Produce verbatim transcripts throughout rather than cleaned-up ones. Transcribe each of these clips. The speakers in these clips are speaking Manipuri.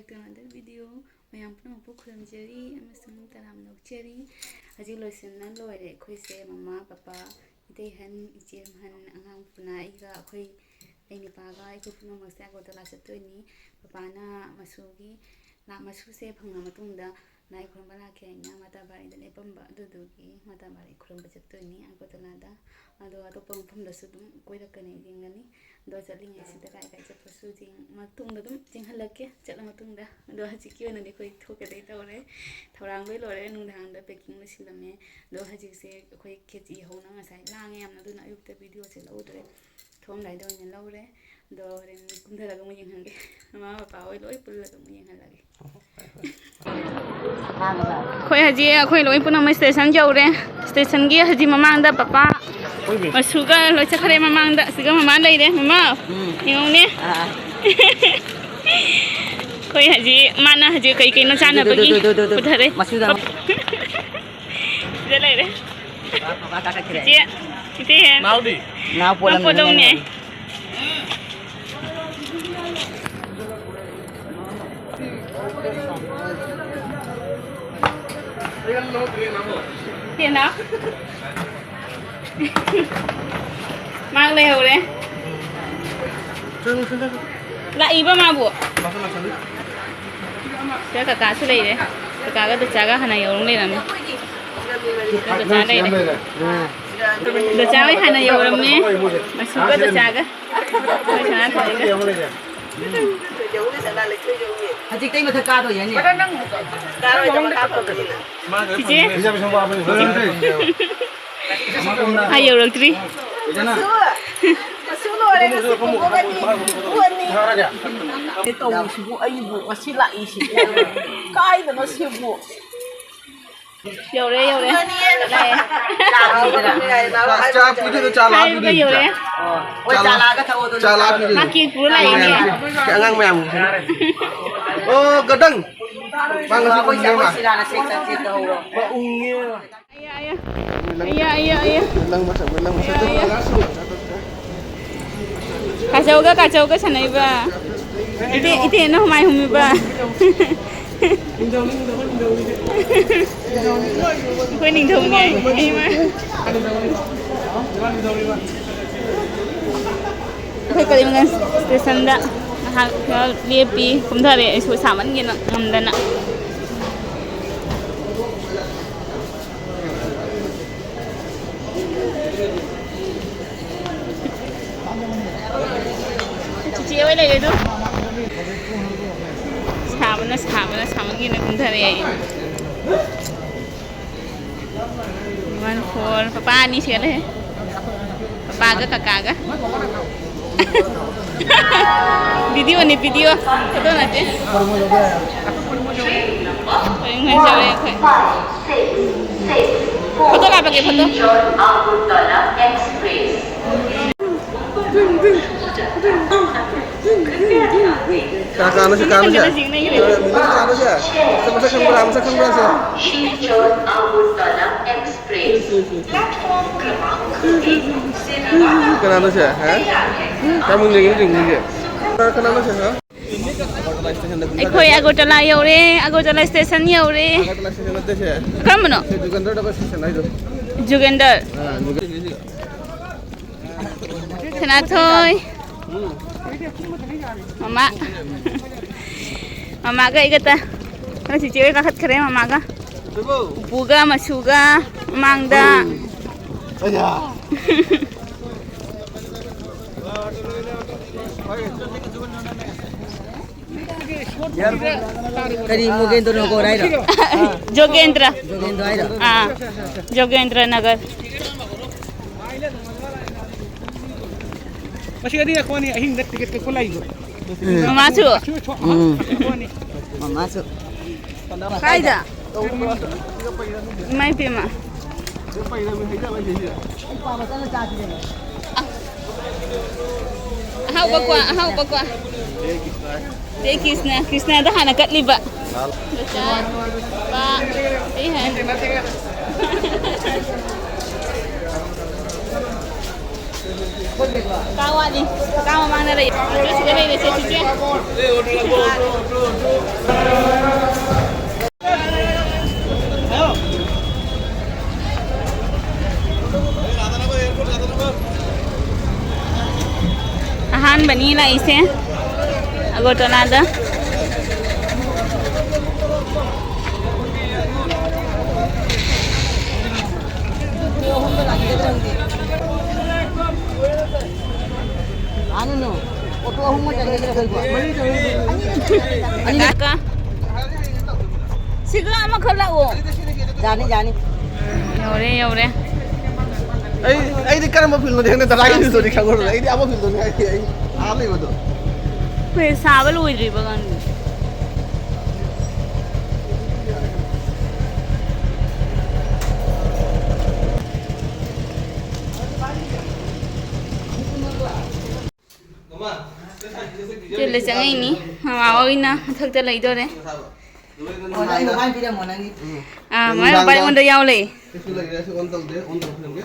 Another video. ꯃꯌꯥꯝ ꯄꯨꯝꯅꯃꯛꯄꯨ ꯈꯨꯔꯨꯝꯖꯔꯤ ꯑꯃꯁꯨꯡ ꯇꯔꯥꯝꯅ ꯑꯣꯛꯆꯔꯤ꯫ ꯍꯧꯖꯤꯛ ꯂꯣꯏꯁꯤꯟꯅ ꯂꯣꯏꯔꯦ꯫ ꯑꯩꯈꯣꯏꯁꯦ ꯃꯃꯥ, ꯄꯄꯥ, ꯏꯇꯩ ꯑꯍꯟ, ꯏꯆꯦ ꯑꯍꯟ, ꯑꯉꯥꯡ ꯄꯨꯟꯅ ꯑꯩꯒ, ꯑꯩꯈꯣꯏ, ꯑꯩ ꯅꯨꯄꯥꯒ ꯑꯩꯈꯣꯏ ꯄꯨꯝꯅꯃꯛꯁꯦ ꯑꯒꯔꯇꯂꯥ ꯆꯠꯇꯣꯏꯅꯤ꯫ ꯄꯄꯥꯅ ꯃꯁꯨꯒꯤ, ꯂꯥ-, ꯃꯁꯨꯁꯦ ꯐꯪꯉ ꯃꯇꯨꯡꯗ ꯂꯥꯏ ꯈꯨꯔꯨꯝꯕ ꯂꯥꯛꯀꯦ ꯍꯥꯏꯅ ꯃꯥꯇꯥ ꯕꯥꯔꯤꯗ ꯂꯦꯞꯄꯝꯕ, ꯑꯗꯨꯗꯨꯒꯤ ꯃꯥꯇꯥ ꯕꯥꯔꯤ ꯈꯨꯔꯨꯝꯕ ꯆꯠꯇꯣꯏꯅꯤ ꯑꯒꯔꯇꯂꯥꯗ꯫ ꯑꯗꯣ ꯑꯇꯣꯞꯄ ꯃꯐꯝꯗꯁꯨ ꯑꯗꯨꯝ ꯀꯣꯏꯔꯛꯀꯅꯤ, ꯌꯦꯡꯒꯅꯤ꯫ ꯑꯗꯣ ꯆꯠꯂꯤꯉꯩꯁꯤꯗ ꯀꯥꯏ ꯀꯥꯏ ꯆꯠꯄꯁꯨ ꯌꯦꯡ-, ꯃꯇꯨꯡꯗ ꯑꯗꯨꯝ ꯌꯦꯡꯍꯜꯂꯛꯀꯦ꯫ ꯆꯠꯂ ꯃꯇꯨꯡꯗ꯫ ꯑꯗꯣ ꯍꯧꯖꯤꯛꯀꯤ ꯑꯣꯏꯅꯗꯤ ꯑꯩꯈꯣꯏ ꯊꯣꯛꯀꯗꯩ ꯇꯧꯔꯦ꯫ ꯊꯧꯔꯥꯡ ꯂꯣꯏ ꯂꯣꯏꯔꯦ꯫ ꯅꯨꯡꯗꯥꯡꯗ packing ꯂꯣꯏꯁꯤꯜꯂꯝꯃꯦ꯫ ꯑꯗꯣ ꯍꯧꯖꯤꯛꯁꯦ ꯑꯩꯈꯣꯏ ꯈꯦꯆꯤ ꯍꯧꯅ ꯉꯁꯥꯏ ꯂꯥꯡꯉꯦ ꯌꯥꯝꯅ, ꯑꯗꯨꯅ ꯑꯌꯨꯛꯇ videoꯁꯦ ꯂꯧꯗ꯭ꯔꯦ꯫ ꯊꯣꯛꯑꯝꯗꯥꯏꯗ ꯑꯣꯏꯅ ꯂꯧꯔꯦ꯫ ꯑꯗꯣ ꯍꯣꯔꯦꯟ ꯀꯨꯝꯊꯔꯒ ꯑꯃꯨꯛ ꯌꯦꯡꯍꯟꯒꯦ꯫ ꯃꯃꯥ ꯕꯕꯥ ꯍꯣꯏ ꯂꯣꯏ ꯄꯨꯜꯂꯒ ꯑꯃꯨꯛ ꯌꯦꯡꯍꯜꯂꯒꯦ꯫ ꯑꯩꯈꯣꯏ ꯍꯧꯖꯤꯛ, ꯑꯩꯈꯣꯏ ꯂꯣꯏ ꯄꯨꯝꯅꯃꯛ station ꯌꯧꯔꯦ꯫ Stationꯒꯤ ꯍꯧꯖꯤꯛ ꯃꯃꯥꯡꯗ ꯄꯄꯥ ꯃꯁꯨꯒ ꯂꯣꯏ ꯆꯠꯈ꯭ꯔꯦ꯫ ꯃꯃꯥꯡꯗ ꯑꯁꯤꯒ ꯃꯃꯥ ꯂꯩꯔꯦ꯫ ꯃꯃꯥ, ꯎꯝ꯫ ꯌꯦꯡꯉꯨꯅꯦ꯫ ꯑꯥ꯫ ꯑꯩꯈꯣꯏ ꯍꯧꯖꯤꯛ, ꯃꯥꯅ ꯍꯧꯖꯤꯛ ꯀꯩ ꯀꯩꯅꯣ ꯆꯥꯅꯕꯒꯤ ꯄꯨꯊꯔꯦ꯫ ꯃꯁꯨꯗ꯫ ꯁꯤꯗ ꯂꯩꯔꯦ꯫ ꯕꯕꯥ ꯀꯥꯈꯠꯈ꯭ꯔꯦ꯫ ꯏꯆꯦ, ꯏꯆꯦ꯫ ꯅꯥꯎꯗꯤ? ꯅꯥꯎ ꯄꯣꯂꯝ ꯄꯣꯂꯝꯅꯦ꯫ ꯇꯦꯅꯥ꯫ ꯃꯥ ꯂꯩꯍꯧꯔꯦ꯫ ꯂꯥꯛꯏꯕ ꯃꯥꯕꯨ꯫ ꯁꯤꯗ ꯀꯀꯥꯁꯨ ꯂꯩꯔꯦ꯫ ꯀꯀꯥꯒ ꯗꯆꯥꯒ ꯍꯥꯟꯅ ꯌꯧꯔꯝ ꯂꯩꯔꯝꯃꯦ꯫ ꯗꯆꯥ ꯂꯩꯔꯦ꯫ ꯗꯆꯥ ꯍꯣꯏ ꯍꯥꯟꯅ ꯌꯧꯔꯝꯃꯦ꯫ ꯃꯁꯨꯒ ꯗꯆꯥꯒ꯫ ꯃꯣꯏ ꯁꯅꯥ ꯊꯣꯏꯒ꯫ ꯍꯧꯖꯤꯛꯇꯩ ꯃꯊꯛ ꯀꯥꯗꯣꯏꯅꯦ꯫ ꯆꯤꯆꯦ꯫ ꯑꯩ ꯌꯧꯔꯛꯇ꯭ꯔꯤ꯫ ꯇꯧꯔꯤꯁꯤꯕꯨ ꯑꯩꯕꯨ ꯉꯁꯤ ꯂꯥꯛꯏꯁꯤꯕꯨ ꯀꯥꯏꯗꯅꯣ ꯁꯤꯕꯨ? ꯌꯧꯔꯦ, ꯌꯧꯔꯦ꯫ ꯂꯥꯛꯑꯦ꯫ ꯆꯥ, ꯆꯥ ꯄꯨꯗꯣꯏꯔꯣ? ꯆꯥ ꯂꯥꯛꯑ ꯍꯥꯏꯕꯒ ꯄꯨꯗꯣꯏꯅꯤ, ꯌꯧꯔꯦ꯫ ꯆꯥ꯫ ꯍꯣꯏ, ꯆꯥ ꯆꯥ ꯂꯥꯛ-, ꯂꯥꯛꯑꯒ ꯊꯛꯑꯣ, ꯑꯗꯨ ꯆꯥ ꯂꯥꯛꯑ ꯆꯥ ꯄꯨꯗꯣꯏꯅꯤ꯫ ꯃꯥ cake ꯄꯨꯔ ꯂꯥꯛꯏꯅꯦ꯫ ꯑꯉꯥꯡ ꯃꯌꯥꯝꯒꯤꯁꯨ꯫ ꯑꯣ, ꯒꯗꯪ꯫ ꯃꯥ ꯉꯁꯤ ꯑꯩꯈꯣꯏ ꯄꯨꯅꯤꯡꯉꯦ ꯆꯥꯛ ꯃꯥ꯫ ꯁꯤꯔꯥꯅ ꯁꯦꯛ ꯆꯠꯁꯦ ꯇꯧꯍꯧꯔꯣ꯫ ꯃꯥ ꯎꯪꯉꯦ꯫ ꯑꯌꯥ, ꯑꯌꯥ꯫ ꯑꯌꯥ, ꯑꯌꯥ, ꯑꯌꯥ꯫ ꯅꯪ ꯃꯁꯛ, ꯅꯪ ꯃꯁꯛ꯫ ꯑꯌꯥ, ꯑꯌꯥ꯫ ꯀꯥꯖꯧꯒ, ꯀꯥꯖꯧꯒ ꯁꯥꯟꯅꯩꯕ꯫ ꯏꯇꯦ, ꯏꯇꯦꯅ ꯍꯨꯃꯥꯏ ꯍꯨꯝꯃꯤꯕ꯫ ꯑꯩꯈꯣꯏ ꯅꯤꯡꯊꯧꯅꯦ꯫ ꯏꯃꯥ꯫ ꯑꯩꯈꯣꯏ ꯀꯔꯤꯝꯒꯟꯖ ꯁ꯭ꯇꯦꯁꯟꯗ ꯉꯥꯏꯍꯥꯛ ꯂꯦꯞꯄꯤ꯫ ꯀꯨꯝꯊꯔꯦ ꯑꯩꯁꯨ ꯁꯥꯃꯟꯒꯤꯅ ꯉꯝꯗꯅ꯫ ꯆꯤꯆꯦ ꯍꯣꯏ ꯂꯩꯔꯦ ꯑꯗꯨ꯫ ꯁꯥꯕꯅ, ꯁꯥꯕꯅ, ꯁꯥꯃꯟꯒꯤꯅ ꯀꯨꯝꯊꯔꯛꯑꯦ ꯑꯩ꯫ ꯋꯥꯟ ꯐꯣꯔ, ꯄꯄꯥ ꯑꯅꯤ ꯁꯤꯒ ꯂꯩ꯫ ꯄꯄꯥꯒ ꯀꯀꯥꯒ꯫ ꯚꯤꯗꯤꯑꯣꯅꯤ, ꯚꯤꯗꯤꯑꯣ꯫ ꯐꯣꯇꯣ ꯅꯠꯇꯦ꯫ ꯍꯣꯏ, ꯉꯥꯏ ꯆꯥꯎꯔꯦ ꯑꯩꯈꯣꯏ꯫ ꯐꯣꯇꯣ ꯀꯥꯞꯄꯒꯦ, ꯐꯣꯇꯣ꯫ ꯀꯅꯥ ꯀꯅꯥꯅꯣ ꯁꯤ ꯀꯥꯟꯅꯁꯦ? ꯀꯅꯥꯅꯣ ꯁꯤ? ꯃꯁꯛ ꯈꯪꯕ꯭ꯔꯥ? ꯃꯁꯛ ꯈꯪꯕ꯭ꯔꯥ ꯁꯦ? ꯁꯤ, ꯁꯤ, ꯁꯤ꯫ ꯀꯅꯥꯅꯣ ꯁꯦ? ꯍꯥ? ꯀꯔꯝꯕ ꯂꯩꯒꯦ ꯌꯦꯡꯉꯨꯁꯦ꯫ ꯀꯅꯥ, ꯀꯅꯥꯅꯣ ꯁꯦ? ꯍꯥ? ꯑꯩꯈꯣꯏ ꯑꯒꯔꯇꯂꯥ ꯌꯧꯔꯦ, ꯑꯒꯔꯇꯂꯥ ꯁ꯭ꯇꯦꯁꯟ ꯌꯧꯔꯦ꯫ ꯑꯒꯔꯇꯂꯥ ꯁ꯭ꯇꯦꯁꯟ ꯅꯠꯇꯦ ꯁꯦ꯫ ꯀꯔꯝꯕꯅꯣ? ꯁꯦ ꯖꯨꯒꯦꯟꯗꯔ ꯅꯒꯔ ꯁ꯭ꯇꯦꯁꯟ ꯍꯥꯏꯗꯣ꯫ ꯖꯨꯒꯦꯟꯗꯔ꯫ ꯑꯥ, ꯖꯨꯒꯦꯟꯗꯔ꯫ ꯁꯅꯥꯊꯣꯏ꯫ ꯎꯝ꯫ ꯃꯃꯥ꯫ ꯃꯃꯥꯒ ꯑꯩꯒ ꯇ-, ꯑꯩꯈꯣꯏ ꯆꯤꯆꯦ ꯍꯣꯏ ꯀꯥꯈꯠꯈ꯭ꯔꯦ ꯃꯃꯥꯒ꯫ ꯄꯨꯄꯨꯒ ꯃꯁꯨꯒ ꯃꯃꯥꯡꯗ꯫ ꯎꯝ꯫ ꯑꯌꯥ꯫ ꯀꯔꯤ ꯃꯨꯒꯦꯟꯗ꯭ꯔꯣꯅꯒꯔ ꯍꯥꯏꯔꯣ? ꯖꯣꯒꯦꯟꯗ꯭ꯔ꯫ ꯖꯣꯒꯦꯟꯗ꯭ꯔ ꯍꯥꯏꯔꯣ? ꯑꯥ, ꯖꯣꯒꯦꯟꯗ꯭ꯔ ꯅꯒꯔ꯫ ꯃꯁꯤ ꯑꯅꯤ ꯑꯩꯈꯣꯏꯅꯤ ꯑꯍꯤꯡꯗ ꯇꯤꯀꯦꯠ ꯀꯛꯄ ꯂꯥꯛꯏꯕ꯫ ꯎꯝ꯫ ꯃꯃꯥꯁꯨ? ꯑꯁꯤ ꯁꯣ-, ꯎꯝ꯫ ꯑꯩꯈꯣꯏꯅꯤ꯫ ꯃꯃꯥꯁꯨ꯫ ꯀꯥꯏꯗ? ꯏꯃꯥ ꯏꯄꯦꯝꯃ꯫ ꯑꯍꯥꯎꯕ ꯀ꯭ꯋꯥ, ꯑꯍꯥꯎꯕ ꯀ꯭ꯋꯥ꯫ ꯖꯦ ꯀ꯭ꯔꯤꯁꯅ, ꯀ꯭ꯔꯤꯁꯅꯗ ꯍꯥꯟꯅ ꯀꯠꯂꯤꯕ꯫ ꯗꯣꯛꯇꯔ, ꯄꯥ, ꯀꯩ ꯍꯥꯏ? ꯀꯥ ꯋꯥꯠꯂꯤ꯫ ꯀꯥ ꯃꯃꯥꯡꯗ ꯂꯩ꯫ ꯁꯤꯗ ꯂꯩꯔꯦ, ꯁꯦ, ꯆꯤꯆꯦ꯫ ꯑꯍꯥꯟꯕꯅꯤ ꯂꯥꯛꯏꯁꯦ ꯑꯒꯔꯇꯂꯥꯗ꯫ ꯑꯣꯇꯣ ꯑꯍꯨꯝ ꯑꯃ ꯆꯪꯒꯗ꯭ꯔꯥ ꯈꯪꯗꯦ꯫ ꯑꯅꯤ ꯀꯀꯥ꯫ ꯁꯤꯒ ꯑꯃꯈꯛ ꯂꯥꯛꯑꯣ꯫ ꯌꯥꯅꯤ, ꯌꯥꯅꯤ꯫ ꯌꯧꯔꯦ, ꯌꯧꯔꯦ꯫ ꯑꯩ, ꯑꯩꯗꯤ ꯀꯔꯝꯕ ꯐꯤꯜꯗꯅꯣ ꯈꯪꯗꯦ, ꯗꯗꯥꯒꯤ ꯐꯤꯜꯗꯅꯤ ꯈꯪꯉꯔꯣꯏ꯫ ꯑꯩꯗꯤ ꯑꯃ ꯐꯤꯜꯗꯅꯤ ꯍꯥꯏꯔꯤ, ꯑꯩ ꯑꯥ ꯂꯩꯕꯗꯣ꯫ ꯑꯩꯈꯣꯏ ꯁꯥꯕ ꯂꯣꯏꯗ꯭ꯔꯤꯕ ꯀꯥꯟꯗ꯫ ꯍꯣꯇꯦꯜꯗ ꯆꯪꯉꯛꯏꯅꯤ꯫ ꯃꯃꯥ ꯍꯣꯏꯅ ꯃꯊꯛꯇ ꯂꯩꯗꯣꯔꯦ꯫ ꯑꯣ, ꯅꯪ ꯃꯣꯕꯥꯏꯜ ꯄꯤꯔꯝꯃꯣ, ꯅꯪꯒꯤ꯫ ꯑꯥ, ꯃꯣꯕꯥꯏꯜ, ꯅꯨꯡꯗꯥꯡꯗ ꯃꯣꯕꯥꯏꯜ ꯑꯩꯉꯣꯟꯗ ꯌꯥꯎ ꯂꯩ꯫ ꯀꯩꯁꯨ ꯂꯩꯔꯦ, ꯑꯩꯁꯨ ꯑꯣꯟ ꯇꯧꯗꯦ, ꯑꯣꯟ ꯇꯧꯁꯤꯟꯒꯦ꯫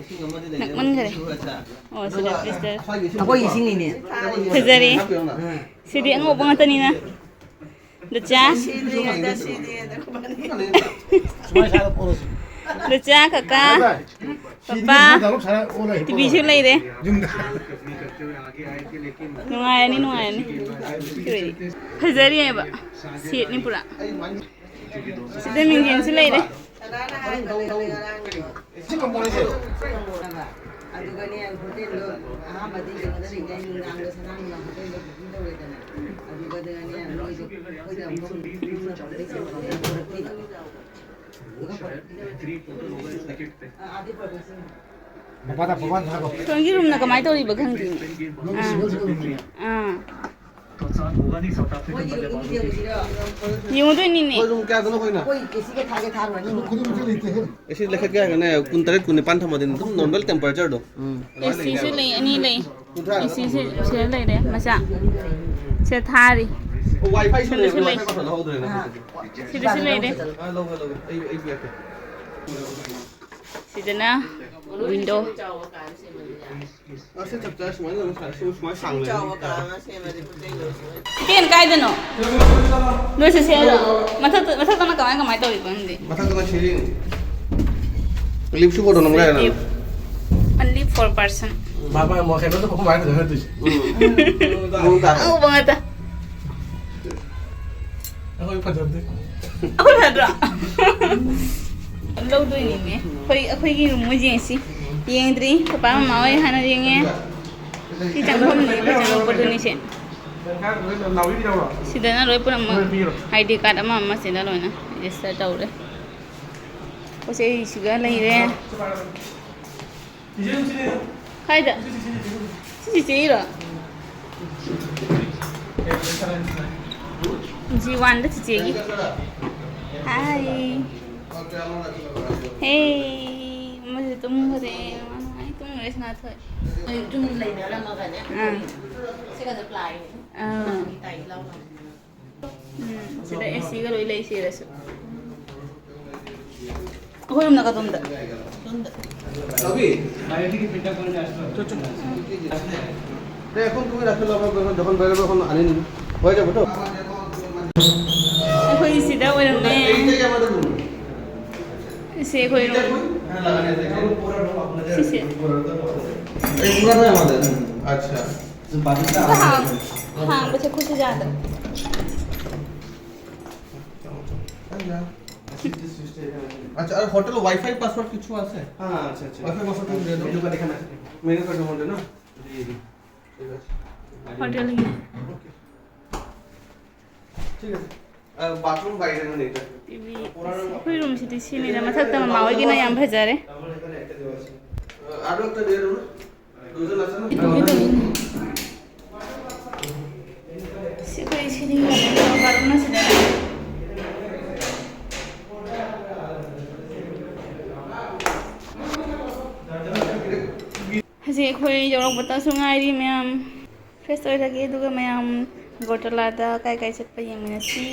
ꯏꯁꯤꯡ ꯑꯃꯗꯤ ꯂꯩꯔꯦ, ꯅꯛꯃꯟꯈꯔꯦ꯫ ꯏꯁꯤꯡꯁꯨ ꯑꯆꯥ꯫ ꯑꯣ, ꯁꯤꯗ ꯄꯤꯁꯇꯔ꯫ ꯑꯩꯈꯣꯏꯒꯤ ꯏꯁꯤꯡ ꯑꯩꯈꯣꯏ ꯏꯁꯤꯡꯅꯤꯅꯦ꯫ ꯐꯖꯔꯦ꯫ ꯍꯥꯞꯄꯤꯔꯣ ꯅꯪ? ꯁꯤꯗꯤ ꯑꯉꯧꯕ ꯉꯥꯛꯇꯅꯤꯅ꯫ ꯗꯆꯥ꯫ ꯁꯤꯗꯤ ꯍꯥꯏꯗ, ꯁꯤꯗꯤ ꯍꯥꯏꯗ꯫ ꯗꯆꯥ, ꯀꯀꯥ꯫ ꯄꯄꯥ꯫ ꯇꯤꯚꯤꯁꯨ ꯂꯩꯔꯦ꯫ ꯅꯨꯡꯉꯥꯏꯔꯅꯤ, ꯅꯨꯡꯉꯥꯏꯔꯅꯤ꯫ ꯁꯤ ꯑꯣꯏꯔꯗꯤ ꯐꯖꯔꯤꯑꯕ꯫ ꯁꯦꯠꯅꯤ ꯄꯨꯔꯥ꯫ ꯁꯤꯗ ꯃꯤꯡꯁꯦꯟꯁꯨ ꯂꯩꯔꯦ꯫ ꯀꯅꯥꯅ ꯍꯥꯏꯕ ꯂꯩꯔꯦ ꯉꯔꯥꯡꯒꯤꯗꯣ? ꯑꯗꯨꯒꯅꯦ, ꯍꯣꯇꯦꯜꯗꯣ ꯑꯍꯥꯟꯕꯗꯤ ꯀꯩꯅꯣꯗ ꯂꯩꯗꯥꯏ, ꯅꯨꯡꯗꯥꯡꯗ ꯁꯅꯥ ꯅꯨꯡꯗꯥꯡ ꯍꯣꯇꯦꯜꯗ booking ꯇꯧꯔꯦꯗꯅ꯫ ꯑꯗꯨꯒꯗꯅꯦ, ꯃꯣꯏꯗꯣ ꯑꯩꯈꯣꯏꯗ ꯑꯃꯨꯛ ꯄꯨꯔꯛꯇꯦ꯫ ꯑꯥ, ꯑꯥꯗꯤ ꯄꯨꯔꯛꯇꯦ꯫ ꯃꯄꯥꯗ ꯄꯣꯄꯥꯟ ꯊꯥꯈꯣ꯫ ꯁꯣꯝꯒꯤ ꯔꯨꯝꯅ ꯀꯃꯥꯏꯅ ꯇꯧꯔꯤꯕ ꯈꯪꯗꯦꯅꯦ꯫ ꯑꯥ꯫ ꯑꯥ꯫ ꯌꯦꯡꯉꯨꯗꯣꯏꯅꯤꯅꯦ꯫ ꯍꯣꯏ, ꯔꯨꯝ ꯀꯌꯥꯗꯅꯣ ꯑꯩꯈꯣꯏꯅ? ꯑꯩꯈꯣꯏ ꯑꯦ ꯁꯤꯒ ꯊꯥꯒꯦ ꯊꯥꯔꯨꯔꯅꯤ꯫ ꯑꯦ ꯁꯤ ꯂꯩꯈꯠꯀꯦ ꯍꯥꯏꯔꯒꯅꯦ, ꯀꯨꯟꯇꯔꯦꯠ, ꯀꯨꯟꯅꯤꯄꯥꯟ ꯊꯝꯃꯗꯤ ꯑꯗꯨꯝ normal temperature ꯗꯣ꯫ ꯎꯝ꯫ ꯑꯦ ꯁꯤꯁꯨ ꯂꯩ, ꯑꯅꯤ ꯂꯩ꯫ ꯀꯨꯟꯊ꯭ꯔꯥ ꯑꯦ ꯁꯤꯁꯨ ꯁꯤꯗ ꯂꯩꯔꯦ, ꯃꯆꯥ꯫ ꯁꯤꯗ ꯊꯥꯔꯤ꯫ ꯑꯣ, Wi-Fi ꯁꯨ ꯁꯤꯗꯁꯨ ꯂꯩ, ꯂꯩ꯫ Wi-Fi password ꯂꯧꯍꯧꯗ꯭ꯔꯦꯅꯦ꯫ ꯑꯥ꯫ ꯁꯤꯗꯁꯨ ꯂꯩꯔꯦ꯫ ꯑꯥ, ꯂꯧꯒꯦ, ꯂꯧꯒꯦ꯫ ꯑꯩ, ꯑꯩ ꯄꯤꯔꯛꯀꯦ꯫ ꯁꯤꯗꯅ window꯫ ꯑꯁꯤ ꯆꯞ ꯆꯥꯏ, ꯁꯨꯃꯥꯏꯅ ꯑꯗꯨꯝ ꯁꯥꯏ, ꯁꯤ ꯁꯨꯃꯥꯏꯅ ꯁꯥꯡꯅ ꯂꯩꯔꯗꯤ꯫ ꯄꯦꯟ ꯀꯥꯏꯗꯅꯣ? ꯅꯣꯏꯁꯨ ꯁꯦ ꯍꯥꯏꯔꯣ? ꯃꯊꯛꯇ, ꯃꯊꯛꯇꯅ ꯀꯃꯥꯏ, ꯀꯃꯥꯏ ꯇꯧꯔꯤꯕ ꯈꯪꯗꯦ꯫ ꯃꯊꯛꯇꯅ ceiling꯫ Lift ꯁꯨ ꯕꯣꯔꯗ ꯑꯃ ꯂꯩꯔꯦ꯫ Lift only four person꯫ ꯃꯥ, ꯃꯥ, ꯃꯣ ꯀꯩꯅꯣꯗ ꯐꯝꯃ ꯍꯥꯏꯔꯛꯀꯗꯣꯏꯔ ꯍꯥꯏꯗꯣꯏꯁꯦ꯫ ꯎꯝ꯫ ꯃꯑꯣꯡ ꯇꯥꯔꯦ꯫ ꯑꯉꯧꯕ ꯉꯥꯛꯇ꯫ ꯑꯩꯈꯣꯏ ꯐꯖꯗꯦ꯫ ꯑꯩꯈꯣꯏ ꯐꯖꯗ꯭ꯔꯣ? ꯂꯧꯗꯣꯏꯅꯤꯅꯦ꯫ ꯑꯩꯈꯣꯏ, ꯑꯩꯈꯣꯏꯒꯤ room ꯍꯣꯏ ꯌꯦꯡꯁꯤ꯫ ꯌꯦꯡꯗ꯭ꯔꯤ꯫ ꯄꯄꯥ ꯃꯃꯥ ꯍꯣꯏ ꯍꯥꯟꯅ ꯌꯦꯡꯉꯦ꯫ ꯁꯤ ꯆꯪꯐꯝꯅꯦ, ꯑꯩꯈꯣꯏ ꯆꯪꯉꯛꯄꯗꯨꯅꯤ ꯁꯦ꯫ ꯁꯤꯗꯅ ꯂꯣꯏ ꯄꯨꯝꯅꯃꯛ ID card ꯑꯃ ꯑꯃ ꯁꯤꯗ ꯂꯣꯏꯅ register ꯇꯧꯔꯦ꯫ ꯄꯣꯠ ꯆꯩꯁꯤꯒ ꯂꯩꯔꯦ꯫ ꯀꯥꯏꯗ? ꯁꯤ ꯆꯤꯆꯦꯒꯤꯔꯣ? G one ꯗ ꯆꯤꯆꯦꯒꯤ꯫ Hi꯫ Hey꯫ ꯑꯃꯁꯨ ꯇꯨꯝꯈ꯭ꯔꯦ꯫ ꯃꯥ ꯅꯨꯡꯉꯥꯏ ꯇꯨꯝꯈ꯭ꯔꯦ ꯁꯅꯥꯊꯣꯏ꯫ ꯑꯩ ꯇꯨꯝ ꯂꯩꯅꯔꯝꯃꯒꯅꯦ꯫ ꯑꯥ꯫ ꯁꯤꯒꯁꯦ ꯄ꯭ꯂꯥꯏꯅꯦ꯫ ꯑꯥ꯫ ꯇꯥꯏ ꯂꯥꯎ ꯂꯥꯎ꯫ ꯎꯝ, ꯁꯤꯗ AC ꯒ ꯂꯣꯏ ꯂꯩ ꯁꯤꯗꯁꯨ꯫ ꯑꯩꯈꯣꯏ ꯔꯨꯝꯅ ꯀꯗꯣꯝꯗ? ꯑꯗꯣꯝꯗ꯫ এই, এখন তুমি রাখতে পারো, যখন, যখন বেরোবে, এখন আনিয়ে নিবি। হয়ে যাবে তো? ꯑꯩꯈꯣꯏ ꯁꯤꯗ ꯑꯣꯏꯔꯝꯃꯦ꯫ এইটাই আমাদের রুম। ꯁꯤ ꯑꯩꯈꯣꯏ ꯔꯨꯝ꯫ হ্যাঁ, লাগানো আছে। ꯁꯤꯁꯦ꯫ এই পুরাটাই আমাদের। আচ্ছা। ꯑꯗꯣ ꯍꯥꯡ-, ꯍꯥꯡꯕꯁꯦ ꯈꯨꯠꯁꯨ ꯌꯥꯗꯕ꯫ আচ্ছা, আর হোটেল ওয়াইফাই পাসওয়ার্ড কিছু আছে? হ্যাঁ, আচ্ছা, আচ্ছা। ওয়াইফাই পাসওয়ার্ড কিছু দিয়ে দাও। মেনু কার্ড এখানে আছে। মেনু কার্ডের মধ্যে না? দিয়ে দিই। ঠিক আছে। ꯍꯣꯇꯦꯜꯒꯤ꯫ ꯑꯣꯀꯦ꯫ ꯊꯤꯛ ꯑꯁꯦ꯫ ꯑ, ꯕꯥꯊꯔꯨꯝ ꯕꯥꯏꯔꯦ ꯅꯪ ꯂꯩꯇ꯭ꯔꯦ꯫ TV꯫ ꯑꯩꯈꯣꯏ ꯔꯨꯝꯁꯤꯗꯤ ꯁꯤꯅꯤꯗ, ꯃꯊꯛꯇ ꯃꯃꯥ ꯍꯣꯏꯒꯤꯅ ꯌꯥꯝ ꯐꯖꯔꯦ꯫ ꯑ, ꯑꯥꯔꯣ ꯑꯦꯛꯇ ꯗꯦ ꯔꯨꯝ꯫ ꯁꯤ ꯑꯩꯈꯣꯏ ꯁꯤꯅꯤ ꯕꯥꯊꯔꯨꯝꯅ ꯁꯤꯗ꯫ ꯍꯧꯖꯤꯛ ꯑꯩꯈꯣꯏ ꯌꯧꯔꯛꯄꯇꯁꯨ ꯉꯥꯏꯔꯤ ꯃꯌꯥꯝ꯫ Fresh ꯑꯣꯏꯔꯒꯦ, ꯑꯗꯨꯒ ꯃꯌꯥꯝ ꯑꯒꯔꯇꯂꯥꯗ ꯀꯥꯏ ꯀꯥꯏ ꯆꯠꯄ ꯌꯦꯡꯃꯤꯟꯅꯁꯤ꯫